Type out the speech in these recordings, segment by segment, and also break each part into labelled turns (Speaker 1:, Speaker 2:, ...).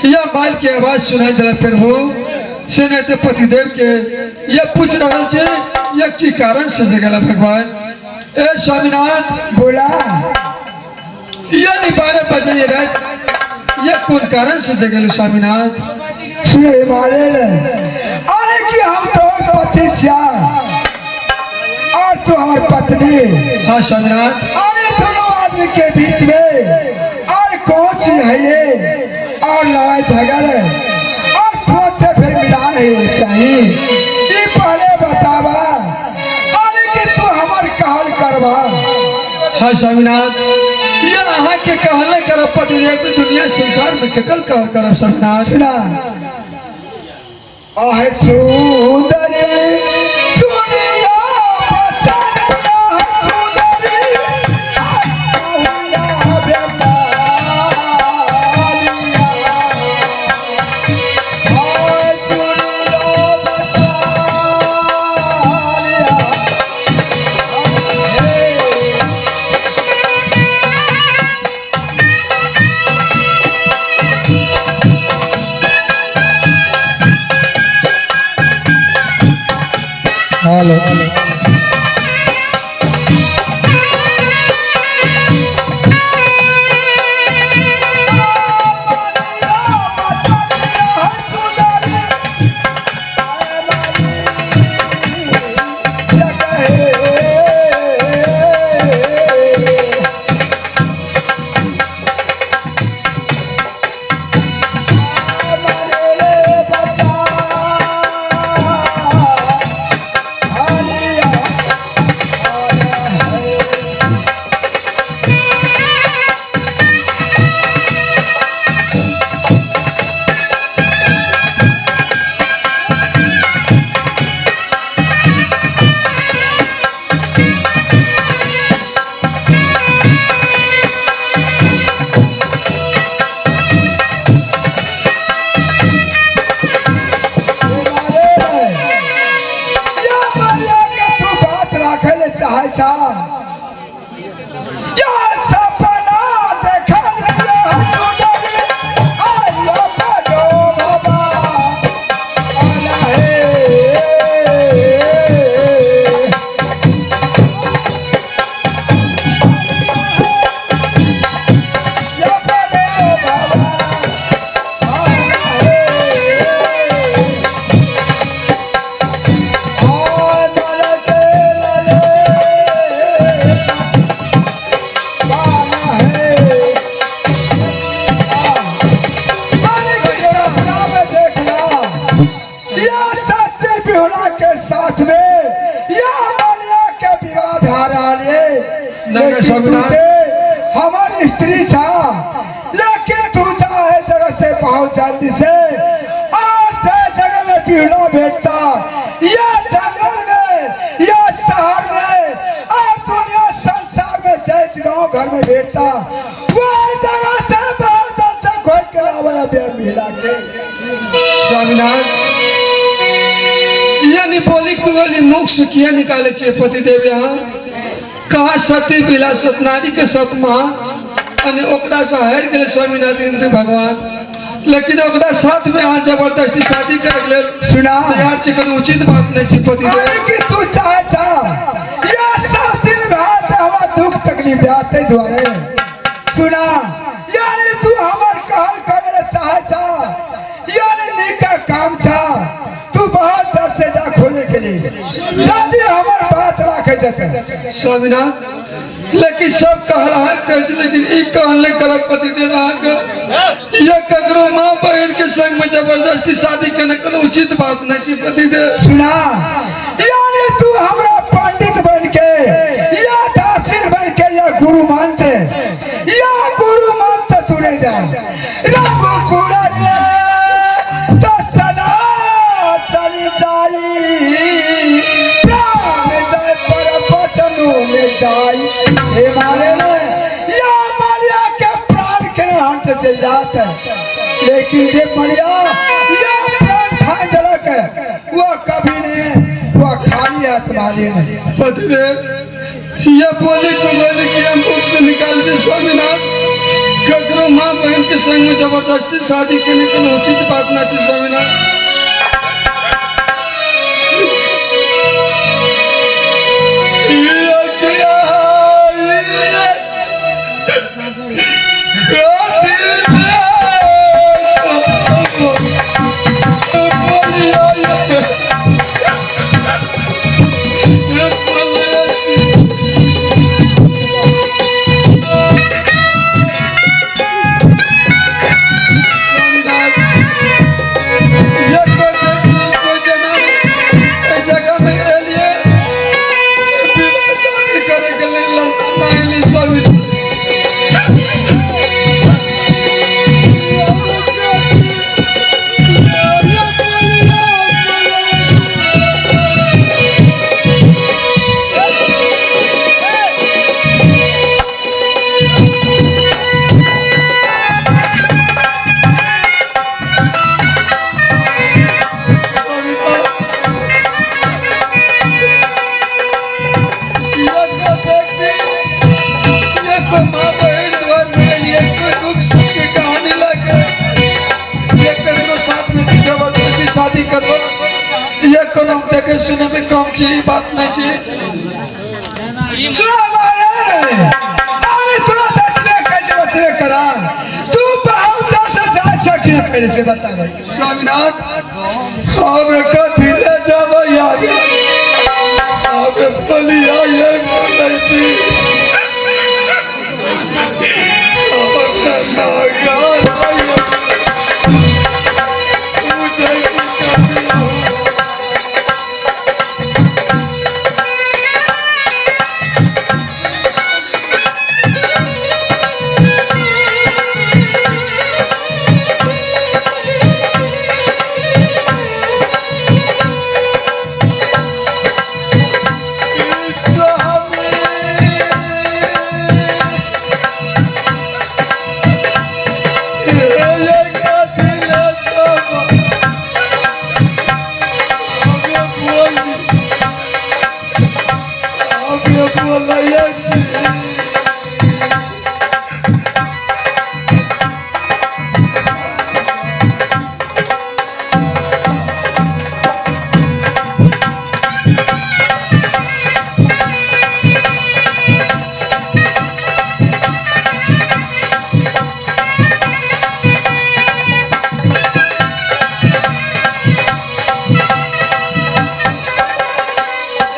Speaker 1: यह माल के आवाज सुनाई दिला प्रभु से नहीं तो पतिदेव के यह पूछ रहल छे यह की कारण से जगला भगवान। ए स्वामीनाथ
Speaker 2: बोला।
Speaker 1: यह नहीं 12 बजे ये रात यह कौन कारण से जगल स्वामीनाथ?
Speaker 2: सुने हिमालय ने, अरे कि हम तो पति छा और तू हमार पत्नी।
Speaker 1: हाँ स्वामीनाथ।
Speaker 2: अरे दोनों आदमी के बीच में और कौन चीज है ये और लड़ाई झगड़ है और फोते फिर मिलान है कहीं, ये पहले बतावा। अरे कि तू हमार कहल करवा।
Speaker 1: हाँ स्वामीनाथ, ये अहाँ के कहले करब पतिदेव दुनिया संसार में केकल कहल करब स्वामीनाथ?
Speaker 2: सुना आह सुंदरी सुनिया बचनिया सुंदरी आहुया बेटालिया आह सुनिया बचनिया हे।
Speaker 1: हेलो।
Speaker 2: चाहे छा या सपना देखल सुंदरी आयो बडो बाबा आना है। या बडो बाबा आना है। के साथ में या मालिया के विवाह भा रहा है, लेकिन तू ते हमारी स्त्री छा, लेकिन तू जा है जगह से बहुत जल्दी से और जे जगह में बिहुला भेटता या जंगल में या शहर में और दुनिया संसार में जय गांव घर में भेटता वह जगह से बहुत जल्द से खोज के लावा मिला के।
Speaker 1: स्वामीनाथ यानी बोली कुगली मुख से किया निकाले छे पतिदेव यहाँ कहाँ सती बिला सतनारी के सतमा और ओकरा से हार गए स्वामीनाथ इंद्र भगवान, लेकिन ओकरा साथ में अहाँ जबरदस्ती शादी कर लेल
Speaker 2: सुना
Speaker 1: तैयार छे, कोनो उचित बात नहीं छे पतिदेव।
Speaker 2: अरे कि तू चाहे छा या सब दिन रात हवा दुख तकलीफ जाते द्वारे। सुना यानी तू हमर कहल करे चाहे छा यानी निका काम छा, तू बहुत डर से जा खोले के लिए जल्दी हमर बात राखे जते।
Speaker 1: स्वामीनाथ लेकिन सब कहल अहाँ कहै छी, लेकिन ई कहल नहीं करब पतिदेव अहाँके या ककरो माँ बहन के संग में जबरदस्ती शादी करना कोनो उचित बात नहीं छै पतिदेव।
Speaker 2: सुना यानी तू हमरा पंडित बन के या दासिन बन के या गुरु मंत्र या गुरु मंत्र तू नहीं जा रघु कुलरे तो सदा चली जाई प्राण जाए पर बचनों में जाई। हे मारे में या मारिया के प्राण के हाथ से चल जाता है, लेकिन जे मरिया या प्राण ठान दलक है वह कभी नहीं, वह खाली हाथ माले नहीं।
Speaker 1: पतिदेव यह बोले को बोले कि हम मुख से निकाल से स्वामीनाथ ककरो माँ बहन के संग में जबरदस्ती शादी केने कोनो उचित बात ना छै स्वामीनाथ। जगह में एलिए विवाह शादी करे के लेल लड़का ना एली स्वामी। माँ बहन द्वार में एलिए कोई दुख सुख के कहानी लाके ये ककरो साथ में जबरदस्ती शादी करबो ये कोनो देखे सुने में कम छी ई बात नहीं छी।
Speaker 2: सुना मारे रे, अरे तोरा ततबे कहै छै ओतबे करा, तू बहुत से जाइ छ कि नहि पहिले से बताबै।
Speaker 1: स्वामीनाथ हम कथी ले जाबै आगे, हम बोलिया ये बोलै छी।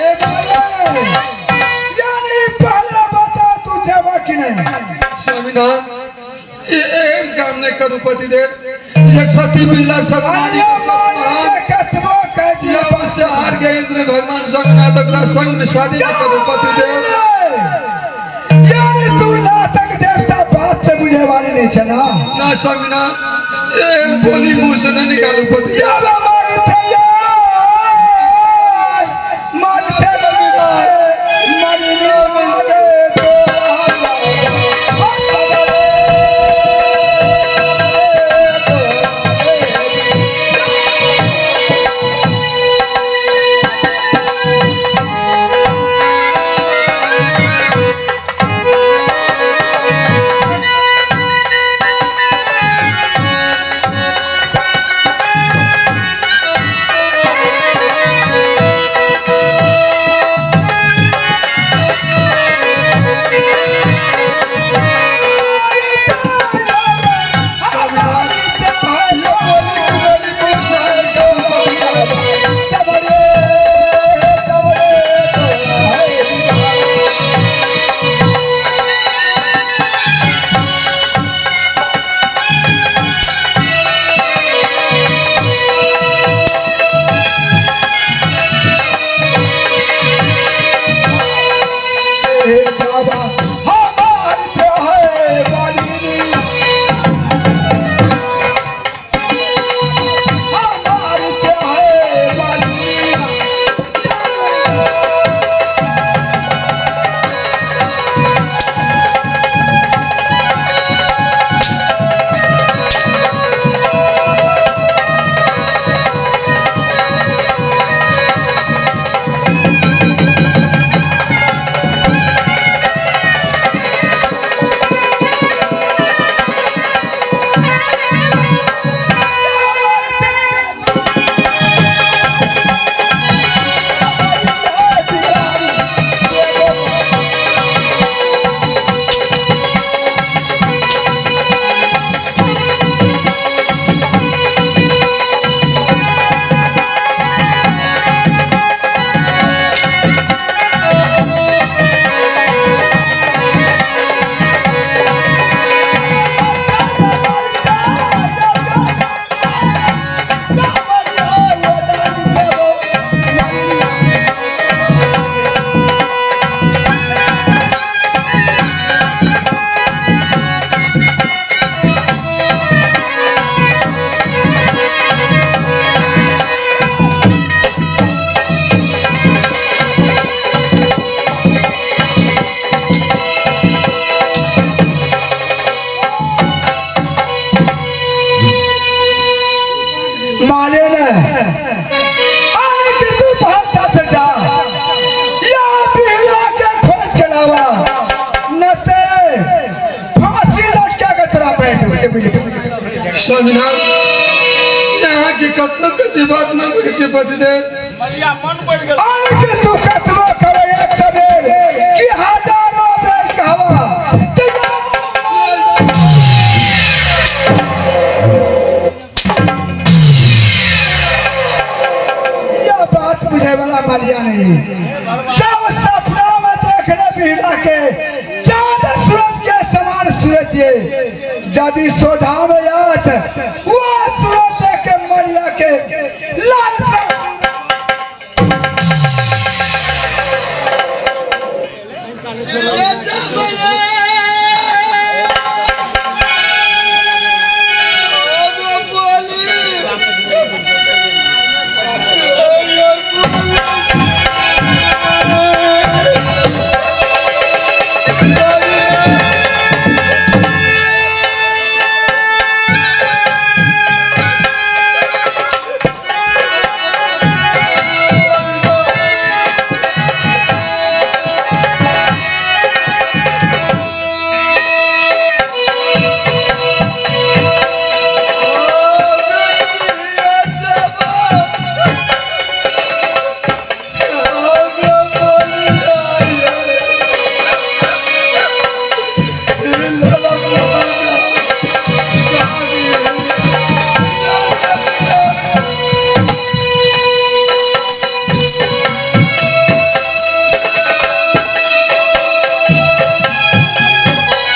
Speaker 2: ए मारे रे, यानी पहले बता तू जेबा कि नहि?
Speaker 1: स्वामीनाथ ये एहन काम नहीं करू पतिदेव, ये सती बिला सती
Speaker 2: अरे ये मारे के कतबो कहै छी
Speaker 1: या उससे हार गए इंद्र भगवान स्वामीनाथ, ओकरा संग में शादी नहीं करू पतिदेव।
Speaker 2: यानी तू नाटक देवता बात से बुझे वाली नहीं छै ना?
Speaker 1: ना स्वामीनाथ एहन बोली मुंह से नहीं निकालू पतिदेव।
Speaker 2: जब मारते यार, मारते मरने मारे तो माले ने आने कि तू बहुत से जा या बिहला के खोज के लावा न ते फांसी लटका के तोरा बैठ उसे बुझे।
Speaker 1: स्वामीनाथ, यहाँ के कतनो के बात न बुझे छै पतिदेव।
Speaker 2: आने कि तू कतबो कहबे 100 बेर कि हजारों बेर कहबा ते यह बात बुझे वाला मालिया नहीं। जब सपना में देख ले बिहला के चांद सूरज के समान सूरज ये यदि सोझा में आत वो सूरज देख के मलिया के लाल सा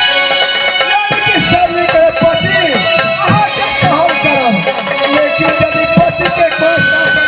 Speaker 2: कि सब ये कहे पति अहाँ के कहल करब, लेकिन यदि पति के कोई साथ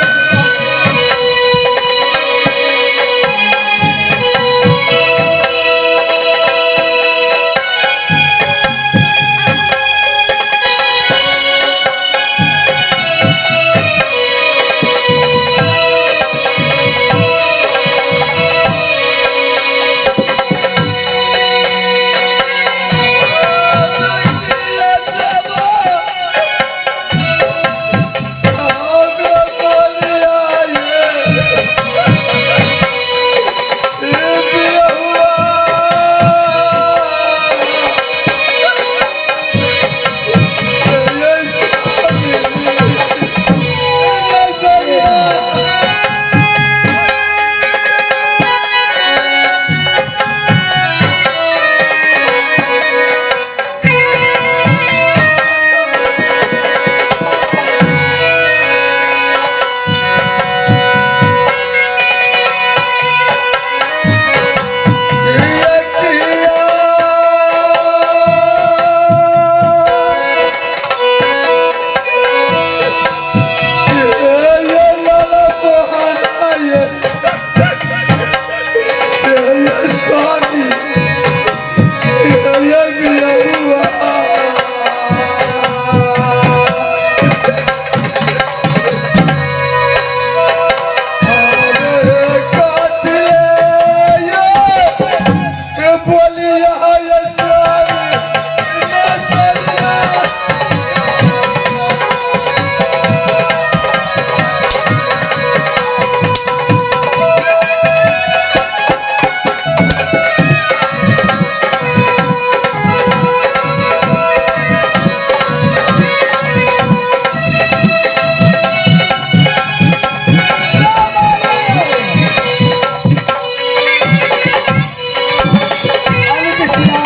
Speaker 2: आने के सिरा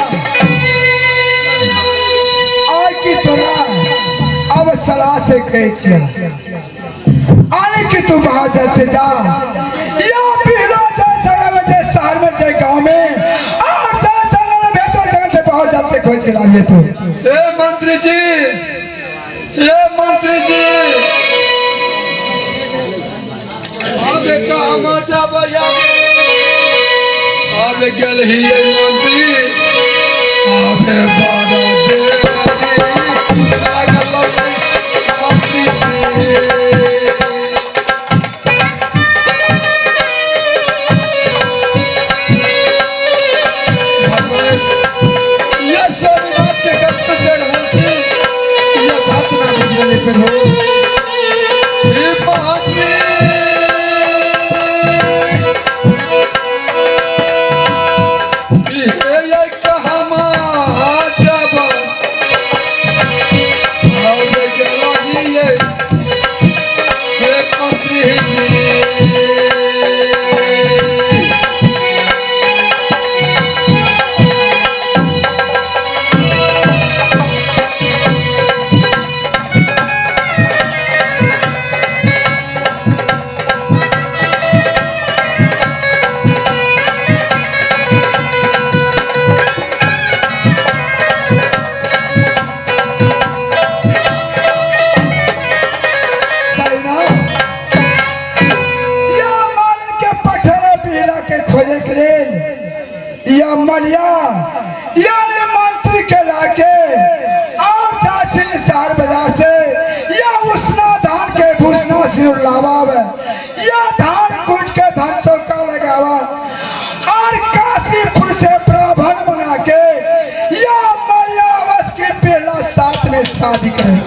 Speaker 2: आय की तोरा अब सलाह से कहै छियै आने कि तू बाहर जल से जा या पीला जाए जगह में जाए शहर में जाए गांव में और जाए जंगल में भेटो जंगल से बहुत जल से खोज के लाबिए तू।
Speaker 1: ए मंत्री जी, ए मंत्री जी, आबे कहाँ जाबे आबे गेल ही ए मंत्री आबे बारा देरी लागल मंत्री जी। यह स्वामीनाथ के कर्तव्य रहल छी, यह बात ना बुझले पर हो।
Speaker 2: सिंदूर लावा या धान कूट के धान चौका लगावा और काशीपुर से ब्राह्मण मंगा के या मरियावस की पहला साथ में शादी करे।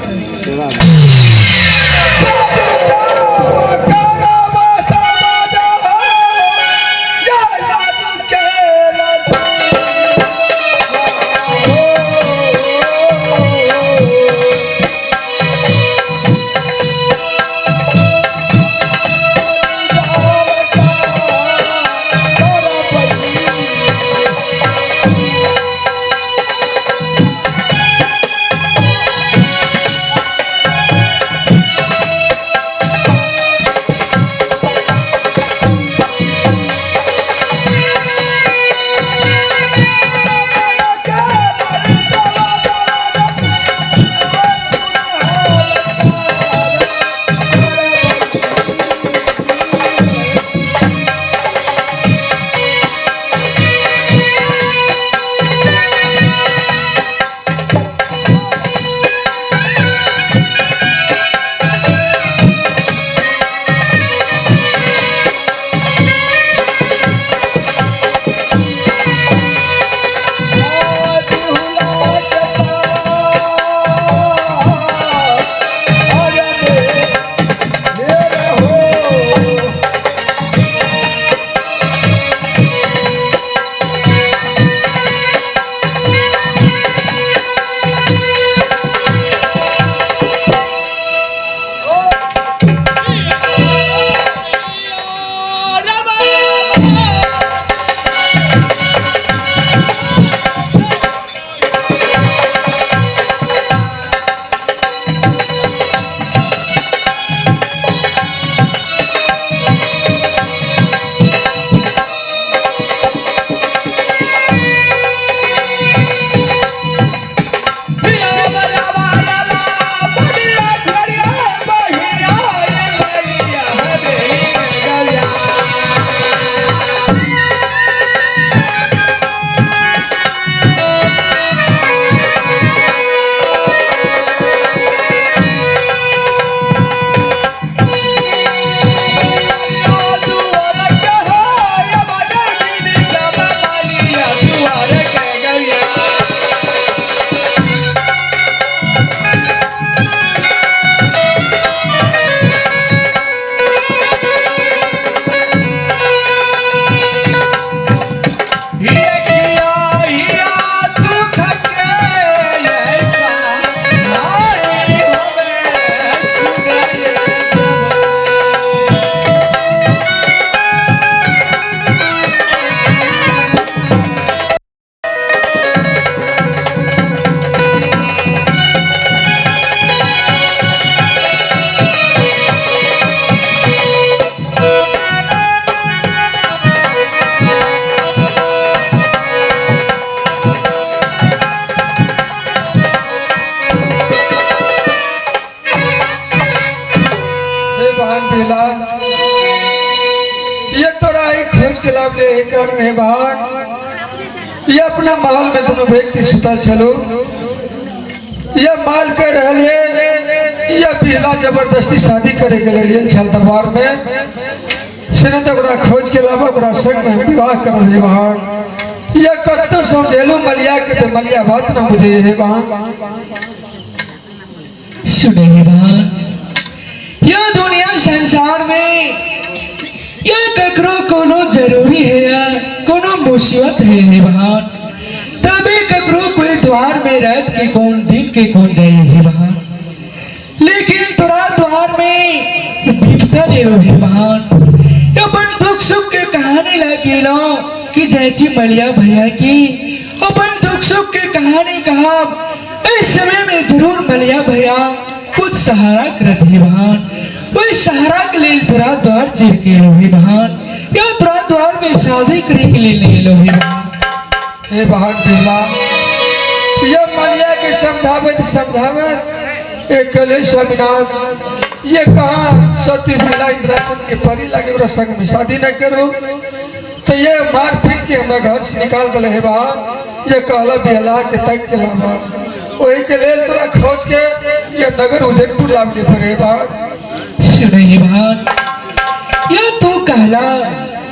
Speaker 1: हे बहन बेला, ये तोरा ही खोज के लाभ ले कारण हे बहन, ये अपना महल में दोनों व्यक्ति सुतल छलो, ये माल कर रहे ये बेला जबरदस्ती शादी करे के लिए छल दरबार में, से तो ओकरा खोज के लाभ ओकरा संग में विवाह कर हे बहन। ये कतो समझेलू मलिया के तो मलिया बात ना बुझे हे बहन।
Speaker 3: सुने हे बहन, यह दुनिया संसार में यह ककरो कोनो जरूरी है या कोनो मुसीबत है हे बहन, तभी ककरो कोई द्वार में रात के कौन दिन के कौन जाए हे बहन, लेकिन तोरा द्वार में विपदा ले लो हे बहन। अपन दुख सुख के कहानी ला के लो कि जयची मलिया भैया की अपन दुख सुख के कहानी कहा, इस समय में जरूर मलिया भैया कुछ सहारा करत हे बहन, वही सहारा के लिए तोरा द्वार चीर के लो हे बहन, या तोरा द्वार में शादी करे के लिए ले लो हे बहन।
Speaker 1: हे बहन बेला, ये मलिया के समझावे समझावे एक कले स्वामीनाथ, ये कहा सती बेला इंद्रासन के परी लगे ओकरा संग में शादी न करो, तो ये मार पीट के हमरा घर से निकाल दिले हे बहन। ये कहला बेला के तक के लावा वही के लेल तोरा खोज के ये नगर उज्जैनपुर लावले पड़े हे बहन।
Speaker 3: सुने हे बहन, यह तू कहला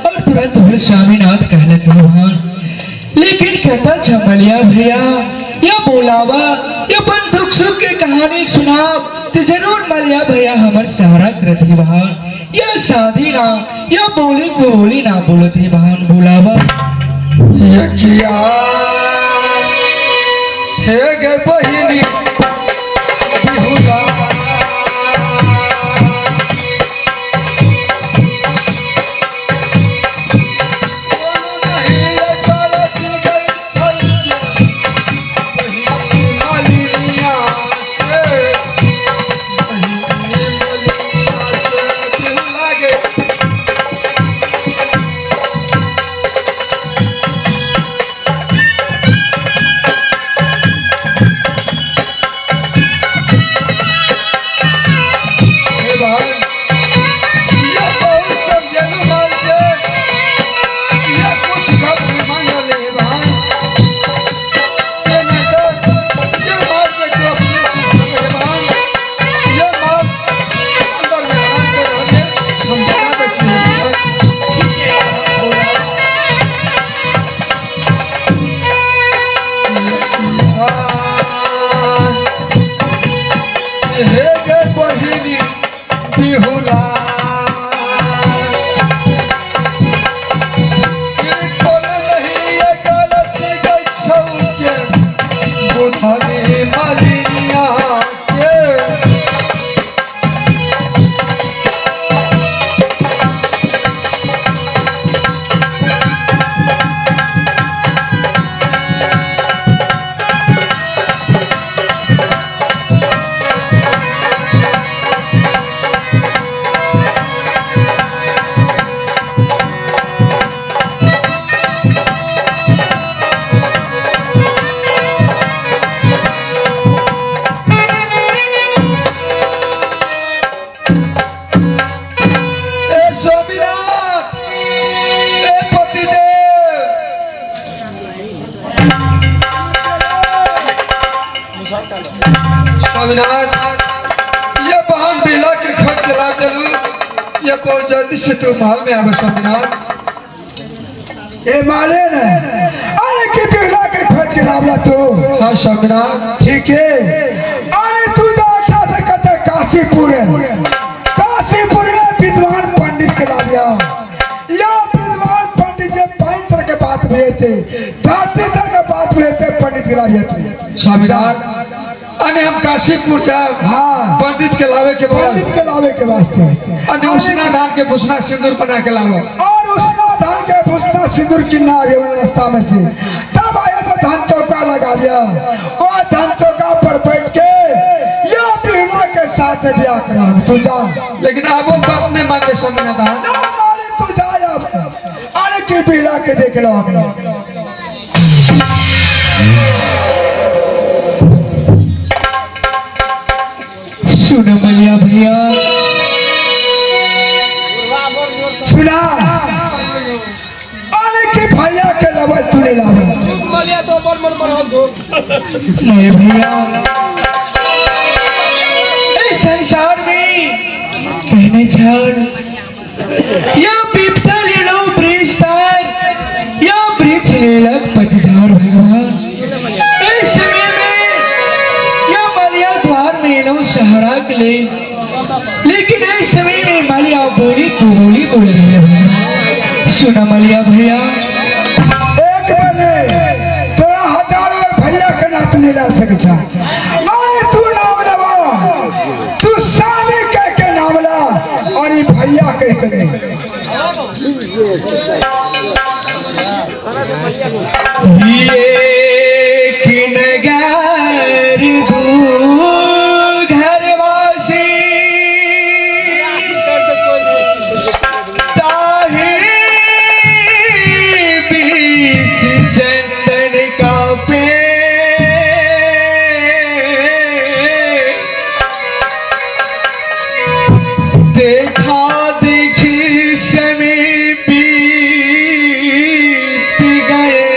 Speaker 3: और तुरंत फिर स्वामीनाथ कहला के बहन, लेकिन कहता छमलिया भैया या बोलावा या अपन दुख सुख के कहानी सुनाब तो जरूर मलिया भैया हमर सहारा करत ही बहन। या शादी ना या बोली बोली ना बोलत ही बहन, बोलावा।
Speaker 1: यक्षिया हे गे बहिनी बिहुला, कोनो नहीं गलती गई छल बहिनी मालिनिया से, बहिनी मालिनिया से बिहुला गे। हे भाई, ये बहुत समझेलू माल के, ये कुछ गप नहीं मान रहे हे भाई। से नहीं तो ये माल के तो अपने से हे भाई, ये माल अंदर में आराम कर रहे, हम बता दे छी। हे गे बहिनी बिहुला, ई कोनो नहीं ये गलती गई छौ के बुधनी मालिनिया के। ए स्वामीनाथ, ए पतिदेव, स्वामीनाथ ये बहन बेला के खोज के ला देलू, ये बहुत जल्दी से तू महल में आवे स्वामीनाथ।
Speaker 2: ए माले ने अरे की बिहला के खोज के लावला तू?
Speaker 1: हाँ स्वामीनाथ।
Speaker 2: ठीक है। अरे तू तो अठा से कहते काशीपुर है, काशीपुर में विद्वान पंडित के लाविया। या विद्वान पंडित जे पांच तरह के बात भी थे, धरती तरह के बात भी थे, पंडित के लाविया तू।
Speaker 1: स्वामीनाथ अने हम काशीपुर जाब
Speaker 2: हाँ
Speaker 1: पंडित के लावे के बाद,
Speaker 2: पंडित के लावे के वास्ते,
Speaker 1: अने उसना धान के भुसना सिंदूर बना के लावो,
Speaker 2: और उसना धान के भुसना सिंदूर किन्ना आगे रास्ता में से, तब आया तो धान चौका लगा दिया और धान चौका पर बैठ के या बिहला के साथ ब्याह करा तू जा।
Speaker 1: लेकिन अब वो बात नहीं मानते स्वामीनाथ।
Speaker 2: ना माने तू जा अब, अरे की बिहला के देख लो हमें।
Speaker 3: सुन मलिया भैया,
Speaker 2: सुना अरे की भैया के लबल तू नहीं लावे।
Speaker 3: नहीं भैया, इस संसार में कहने छल या विपता ले लो ब्रिज तार या ब्रिज लेलक पतझार भगवान। इस समय में या मालिया द्वार में लो सहारा के ले, लेकिन इस समय में मालिया बोली को बोली बोल रही है। सुना मलिया भैया,
Speaker 2: एक बने तोरा हजारों बार भैया के नात नहीं ला सके छा। अरे तू नाम लेवा, तू सामी कह के नाम ला और ये भैया कह के नहीं।
Speaker 3: ये किनगर दू घरवासी ताहे बीच चंदन का पेड़, देखा देखी समय बीत गए।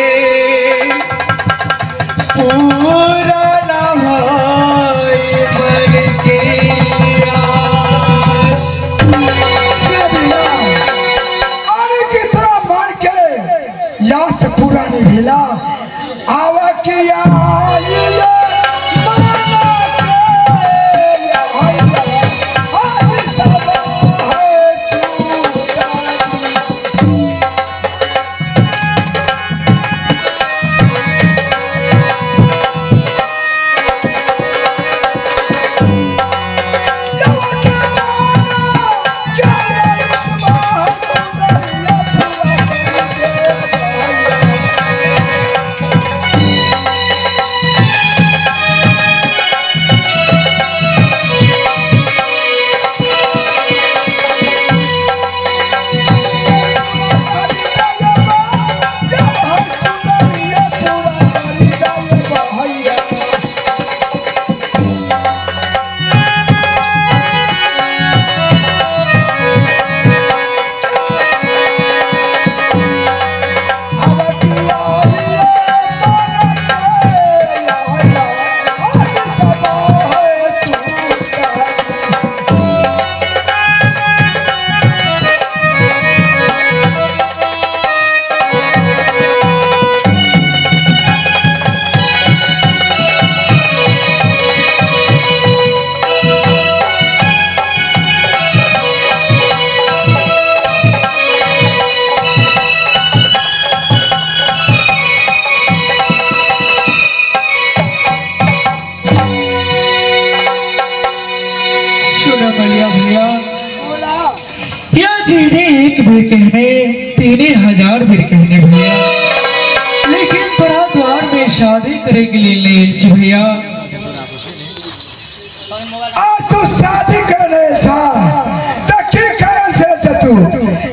Speaker 3: एक बेर कहने 3000 बेर कहने भैया, लेकिन तोरा द्वार में शादी करे के लिए ले छी भैया।
Speaker 2: और तू शादी करने छा त की कारण से छा तू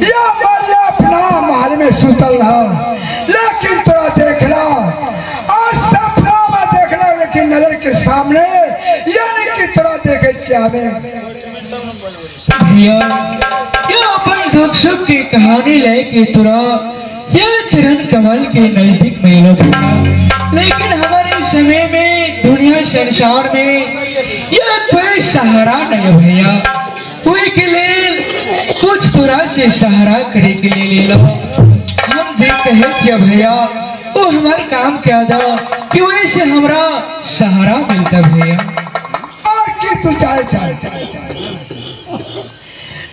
Speaker 2: या मरिया अपना महल में सुतल रहा, लेकिन तोरा देखला और सपना में देखला, लेकिन नजर के सामने यानी कि तोरा देखे छियै हमें।
Speaker 3: भैया ये अपन दुख सुख के कहानी लेके तोरा ये चरण कमल के नजदीक मिलो भैया, लेकिन हमारे समय में दुनिया संसार में यह कोई सहारा नहीं है भैया। कोई के लिए कुछ तोरा से सहारा करे के लिए ले लो। हम जे कहे छियै भैया वो हमारे काम क्या दा कि वैसे हमरा सहारा मिलता भैया।
Speaker 2: और की तू चाहे चाहे,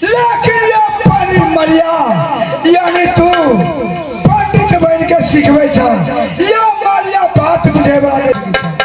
Speaker 2: लेकिन ये पानी मरिया यानी तू पंडित बन के सिखबै छा, या मारिया बात बुझे वाला नहीं छा।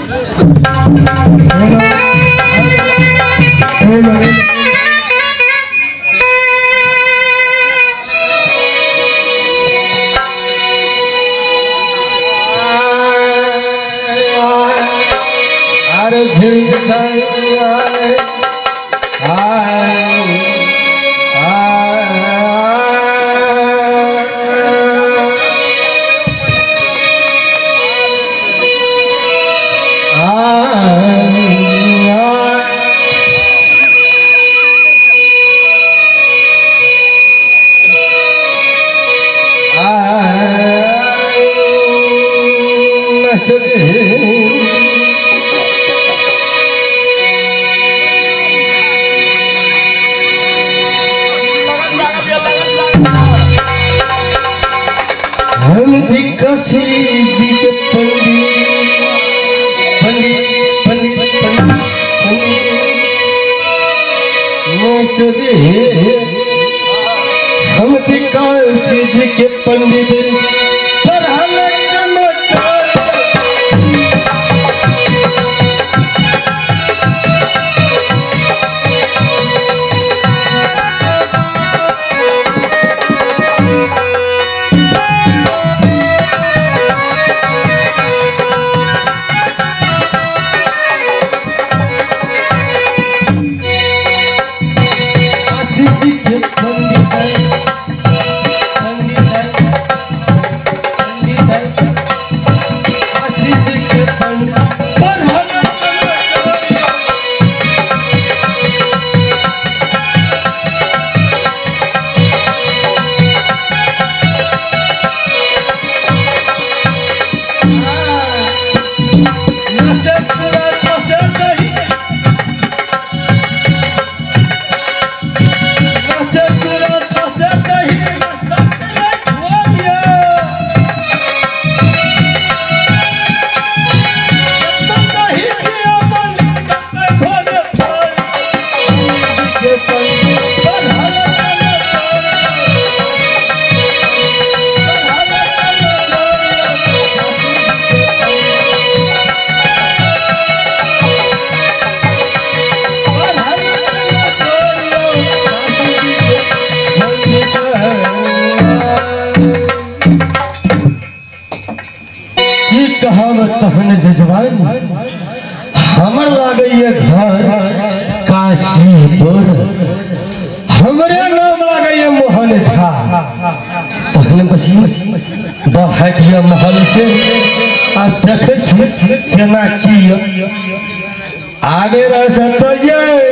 Speaker 2: Hello hello.
Speaker 4: अरे झिंग आए आए हल्दी काशी जी के पंडित पंडित पंडित पंडित पंडित हम काशी जी के पंडित तहन जजवानी हमर लागैया घर काशीपुर, हमरे नाम लागैया मोहन झा। तहन बहिन बहटिया महल से आ देखै छी केना की आगे रह सतैये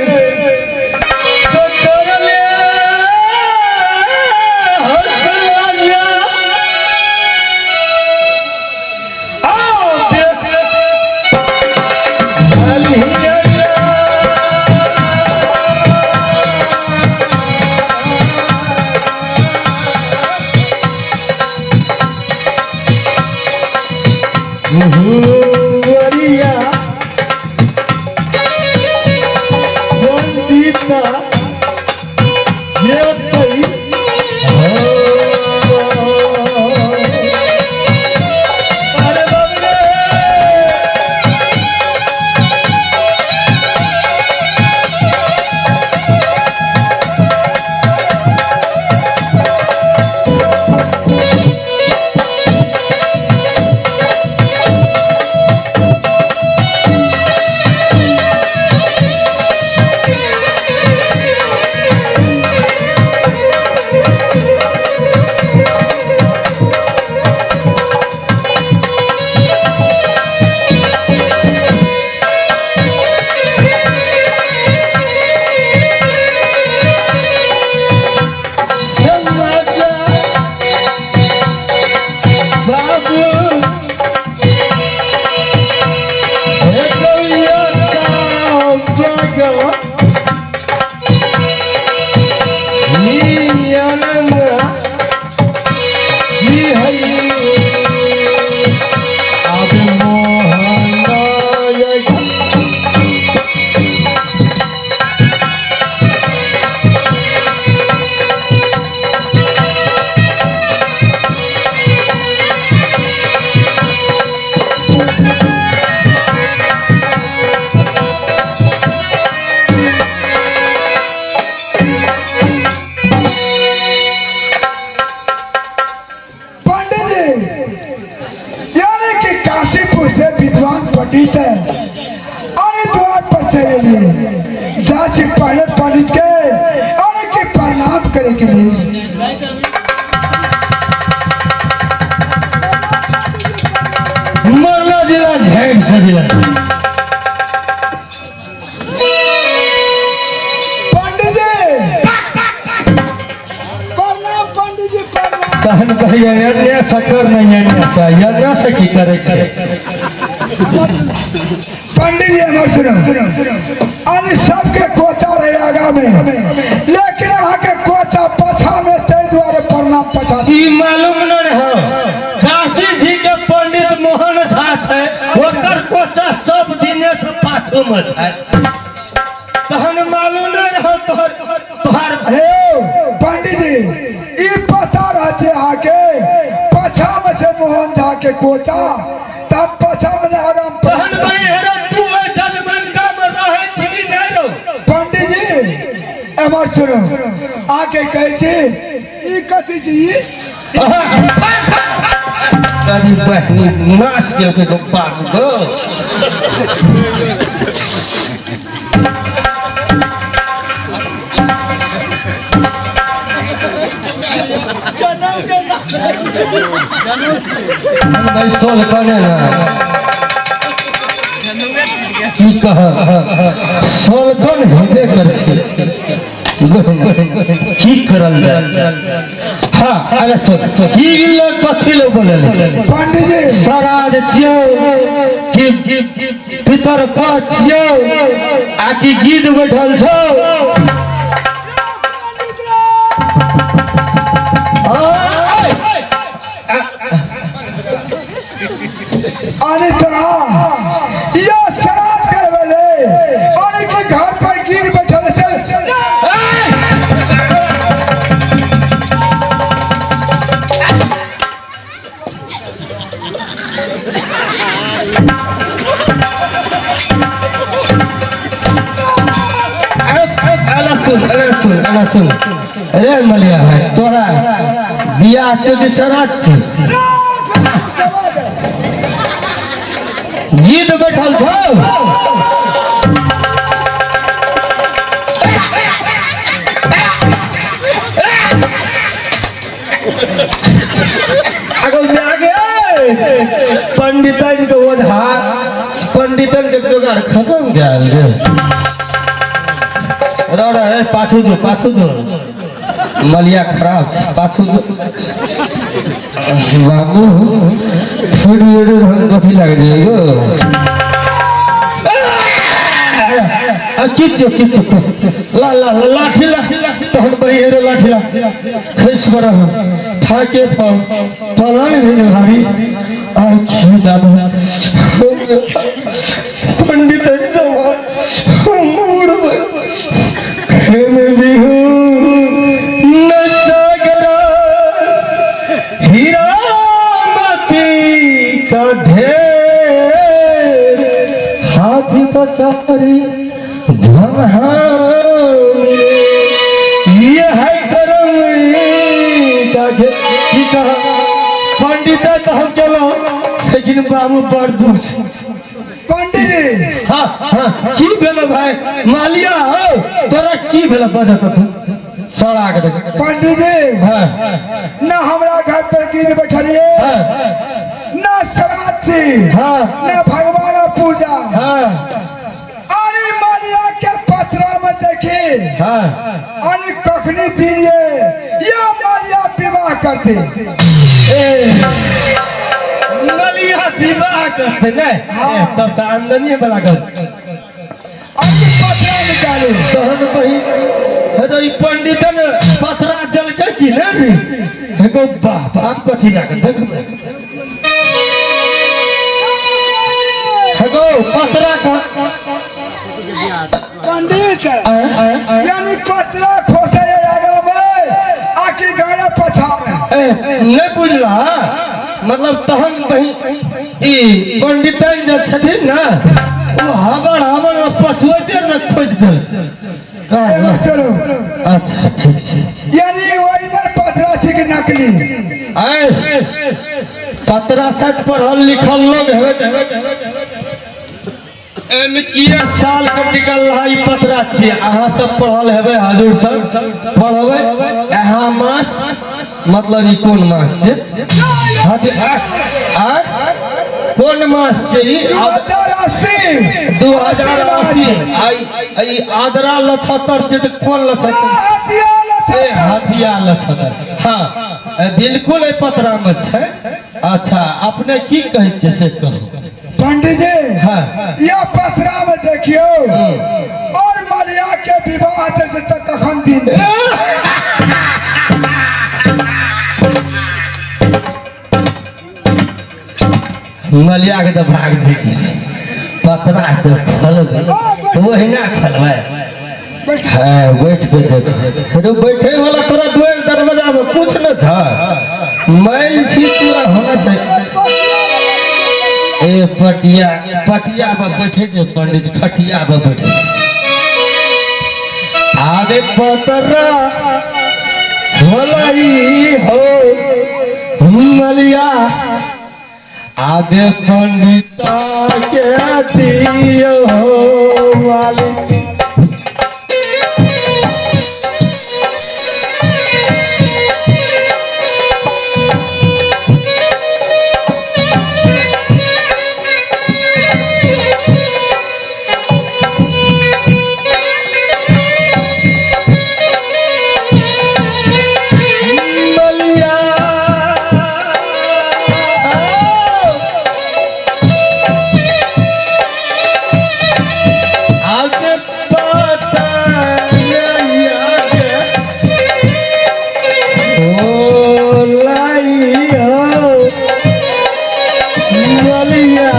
Speaker 2: कि काशीपुर से विद्वान पंडित है अरे द्वार पर चले लिए जाची पहले पंडित के अरे के प्रणाम करे के लिए।
Speaker 4: मरला जिला झेड़ से जिला।
Speaker 2: पंडित जी प्रणाम, पंडित जी प्रणाम।
Speaker 4: तहन कहिए अन्य चक्कर नहीं, अन्य से अन्य से की करे छे?
Speaker 2: पंडित जी हमर सुनो, अरे सबके कोचा रहे आगा में, लेकिन अहाँ के कोचा पाछा में, ताहि दुआरे प्रणाम पछा।
Speaker 4: ई मालूम न रहो काशी जी के पंडित मोहन झा छै, ओकर कोचा सब दिने से पाछू में छै, तहन मालूम न रहो तोहर तोहर।
Speaker 2: हे पंडित जी, ई पता रहते अहाँ के पाछा में छै मोहन झा के कोचा, तब पाछा में नहि आगा में।
Speaker 4: तहन भाई हेरो तू ओहि जजमनका में रहै छी कि नहि रहो?
Speaker 2: पंडित जी एमहर सुनू, अहाँके कहै छी ई कथी छी ई?
Speaker 4: कभी बहनी नाश केलकै गो बाप गो। भाई सोल कने ना की कह, सोलकन हेबे कर छै, की करल जाय? हाँ अरे सुन, की लोग कथी लोग बोलले?
Speaker 2: पंडित जी
Speaker 4: श्राद्ध छियौ कि पितर पक्ष छियौ आ कि गीत बैठल छौ?
Speaker 2: अरे तोरा या श्राद्ध करबे ले, अरे के घर पर गिर बैठल छै।
Speaker 4: अरे सुन, अरे सुन, अरे सुन, अरे मलिया है, तोरा बियाह छै कि श्राद्ध छै? गीत बैठल छौ? अगर आगे पंडितन के ओझा, पंडितन के जोगाड़ खत्म गेल रे। रह रह, पाछू जो, पाछू जो, मलिया खराब छै, पाछू जो बाबू। फिर ये रे हम कथी लाग जाइयो? किच्चो किच्चो, ला ला ला, लाठी ला। तहन बही रे लाठी ला, खैस पड़ थाके पलन भेल भारी आ की दाबो पंडित जवान मूड खेम बिहू नसागरा हीरा मोती का ढेर हाथी पसारी ये है करम का की कह पंडित तो हम चलो, लेकिन बाबू बड़ दुख छै।
Speaker 2: पंडित जी
Speaker 4: हाँ हाँ, की भेल भाई मालिया हो, तोरा की भेल? बजत तू सड़ा के देख।
Speaker 2: पंडित जी
Speaker 4: हाँ
Speaker 2: न हमरा घर पर गिर बैठलिए,
Speaker 4: हाँ
Speaker 2: न श्राद्ध छी,
Speaker 4: हाँ
Speaker 2: न भगवान पूजा।
Speaker 4: हाँ
Speaker 2: अरे मारिया के पत्रा में देखी,
Speaker 4: हाँ
Speaker 2: अरे कखनी दिन ये या मारिया विवाह करते।
Speaker 4: ए मलिया विवाह करते नहीं?
Speaker 2: हाँ।
Speaker 4: तब तो आमदनी वाला कर।
Speaker 2: अरे पत्रा निकालू।
Speaker 4: तहन बही हे ई पंडितन पथरा देलकै कि नहि रे? हे गो बाप, आब कथी लागत देखबै। हे गो पथरा का
Speaker 2: पंडित यानी पत्रा खोसे आगा में आके गाना पछा में।
Speaker 4: ए नहीं बुझला मतलब? तहन बही ई पंडितन जे छथिन ना, ओ हबड़ हबड़ पछुएते से खोजि देलकै।
Speaker 2: एगो चलो।
Speaker 4: अच्छा ठीक छै।
Speaker 2: यानी ओरिजिनल पत्रा छै कि नकली?
Speaker 4: आय पतरा शायद पढ़ल लिखल लोग हेबै एहिमे किए साल के निकल रहा ई पतरा छियै। अहाँ सब पढ़ल हेबै, हजूर सब पढ़बै। अहाँ मास मतलब ई कोन मास छै? कोन मास छै ई?
Speaker 2: 2080।
Speaker 4: 2080। आई आदरा लछतर छै तऽ कोन लछतर? हथिया लछतर। हाँ बिल्कुल एहि पतरा में छै। अच्छा अपने की कहै छियै से कहू
Speaker 2: पंडित जी।
Speaker 4: हाँ
Speaker 2: यह पतरा में देखियो और मलिया के विवाह हेतै से तक कखन दिन छै?
Speaker 4: मलिया के तऽ भाग जी गेलै, पतरा के खोलबै ओहिना खोलबै। हाँ बैठ के देख, अरे बैठे वाला तोरा दुआर दरवाजा में कुछ न था, मैल छी पूरा होना चाहिए। ए पटिया पटिया पर बैठे जे पंडित, खटिया पर बैठे। आगे पतरा होलाई हो मलिया, आगे पंडिता के दियो हो वाली। मलिया आगे पता ओ लाई हो मलिया,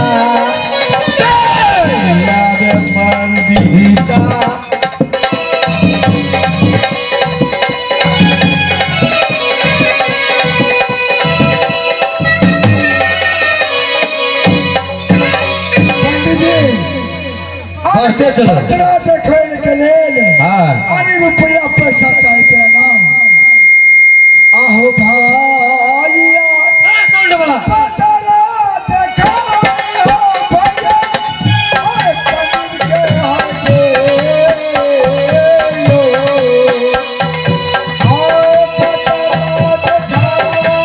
Speaker 4: आगे पंडिता।
Speaker 2: पंडित जी
Speaker 4: बढ़ते चलो।
Speaker 2: पतरा देखै के लेल
Speaker 4: हाँ
Speaker 2: अरे रुपया पैसा चाहते है ना। आहो भाइया
Speaker 4: साउंड वाला
Speaker 2: पतरा देखा हो भैया, ओए पंडित के हर देलो। आओ पतरा देखा हो।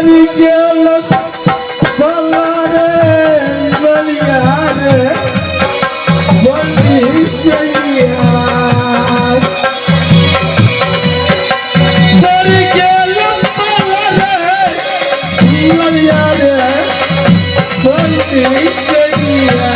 Speaker 4: सरी गेल बला रे बलिया रे बंदी सैया सरी गेल बला रे बलिया रे बंदी सैया।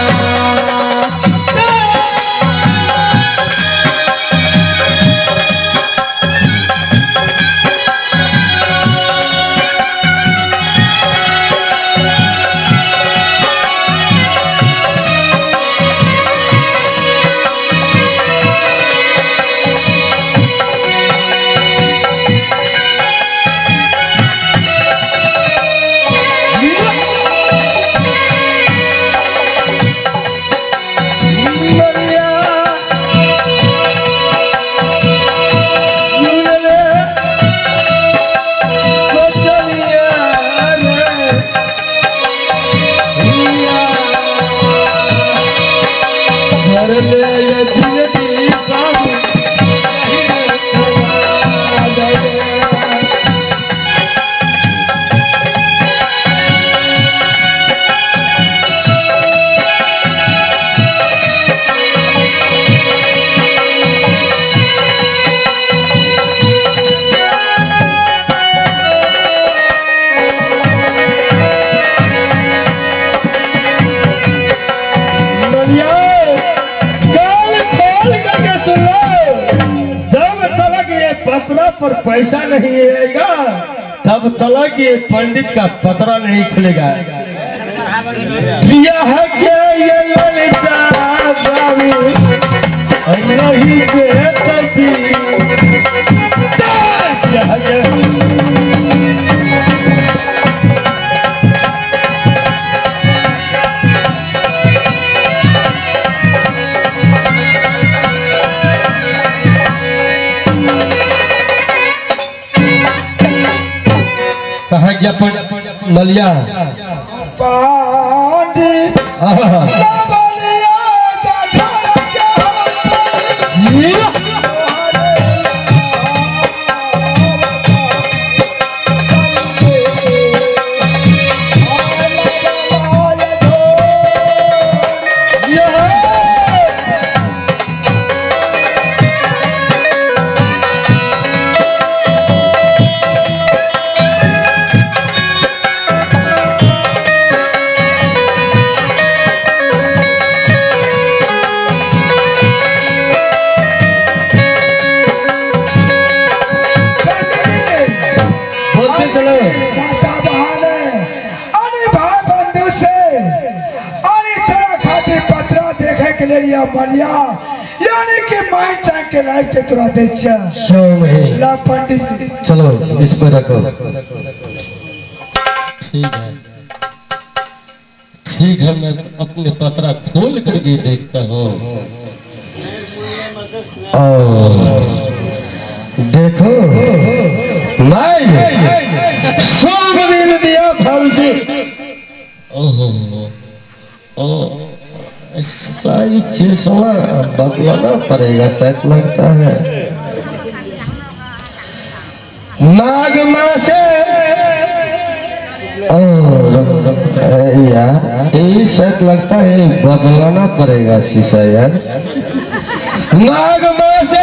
Speaker 4: बलिया सुन ले बचनिया रे हिया घर ले ये जिंदगी बाबू नहीं रे सवाल रे। बलिया गाल खोल करके सुन लो, जब तलक ये पतरा पर पैसा नहीं आएगा तब तलक ये पंडित का पतरा नहीं खुलेगा। बियाह के ये ललचा बाबू नहीं के तभी बियाह के कहा गया मलिया
Speaker 2: पंडित
Speaker 4: आहा।
Speaker 2: बलिया जा छोड़ के
Speaker 4: ये। बोलते चलो।
Speaker 2: माता बहन अरे भाई बंधु से अरे तेरा खातिर पत्रा देखे के लिए मलिया यानी कि माइन चाह के लाइफ के तोरा दै छियै।
Speaker 4: श्याम है।
Speaker 2: ला पंडित जी
Speaker 4: चलो इस पर रखो।
Speaker 5: ठीक है ठीक है, मैं अपने पतरा खोल करके देखता हूँ।
Speaker 4: और देखो मैं शुभ दिन दिया फल दी।
Speaker 5: ओहो ओ इसका ये चश्मा
Speaker 4: बदलाना पड़ेगा शायद लगता है। माघ मासे और यार ये शायद लगता है बदलाना पड़ेगा शीशा यार। माघ मासे